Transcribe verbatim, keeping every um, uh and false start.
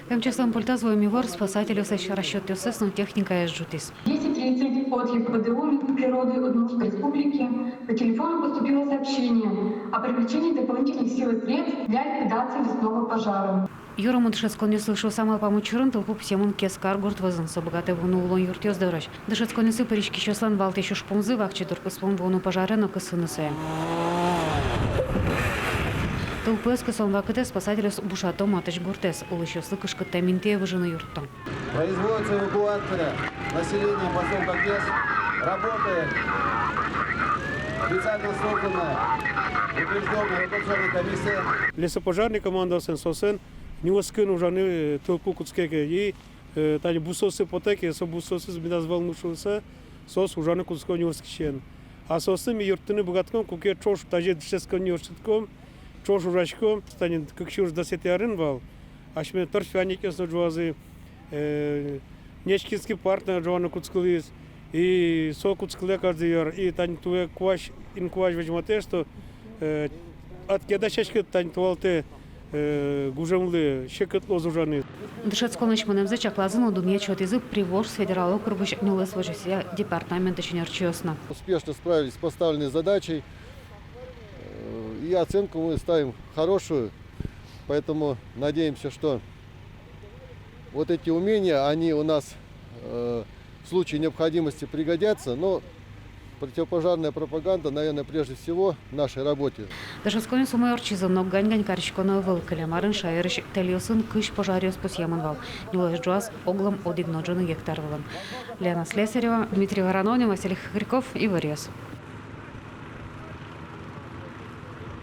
МЧС-лэн пультаз вуэм ивор спасательёслэсь расчётъёссэс но техникаез ӝутӥз. Десять тридцать от ЕПВДУ Минприроды Удмуртской Республики по телефону поступило сообщение о привлечении дополнительных сил и средств для ликвидации лесного пожара. Юромо дышетсконъёслы шуыса малпам учырын тылпу пусъемын Кескар гурт вӧзын. Со быгатэ вуыны улон юртъёс дорозь. Дышетсконниосы пыриськисьёслэн валтӥсь ужпумзы — вакчи тырпуспун вуыны пожаре но кысыны сое. Тылпуэз кысон вакытэ спасательёс бушато матысь гуртэз, улӥсьёслы кышкыттэм интые выжыны юртто. Производится эвакуация населения поселка Кес. Работает специально созданная, утверждённая эвакуационная комиссия. Лесопожарный командалэн, соослэн нюлэскын ужаны, э, тылпу кутске ке, и, э, тани бусыосы потэ ке, со бусыосыз медаз вӧлмы шуыса, соос ужаны кутско нюлэскысен. А соослы ми юрттыны быгатӥськом, куке ӵош тазьы дышетсконни ортчытӥськом, ӵош ужаськом. Тани кык сюрс дасэтӥ арын вал, асьме торфяникъёс но ӝуазы, э, Нечкинский парк но ӝуаны кутскылӥз, и со кутскылэ каждый ар. И тани туэ куазь, инкуазь возьматэ, что, э, ӧд ке дасяськы, тани туалты, э, гужемлы секыт луоз ужаны. Дышетсконлэсь мынэмзэ чаклазы но дунъет сётӥзы Приволжск федерал округысь нюлэс возёсъя департаментысь ӧнерчиос но. Успешно справились с поставленной задачей. Э, и оценку мы ставим хорошую. Поэтому надеемся, что вот эти умения, они у нас, э, в случае необходимости пригодятся. Но противопожарная пропаганда, наверное, прежде всего в нашей работе. Дышетсконъёс умой ортчизы, но гань-гань кариськоно ӧвӧл. Кылем арын шаерысь тэльёсын кызь пожаръёс пусъемын вал. Нюлэс ӝуаз оглом одӥг но ӝыны гектар вылын. Лена Слесарева, Дмитрий Воронов но Василий Хохряков, «Иворъёс».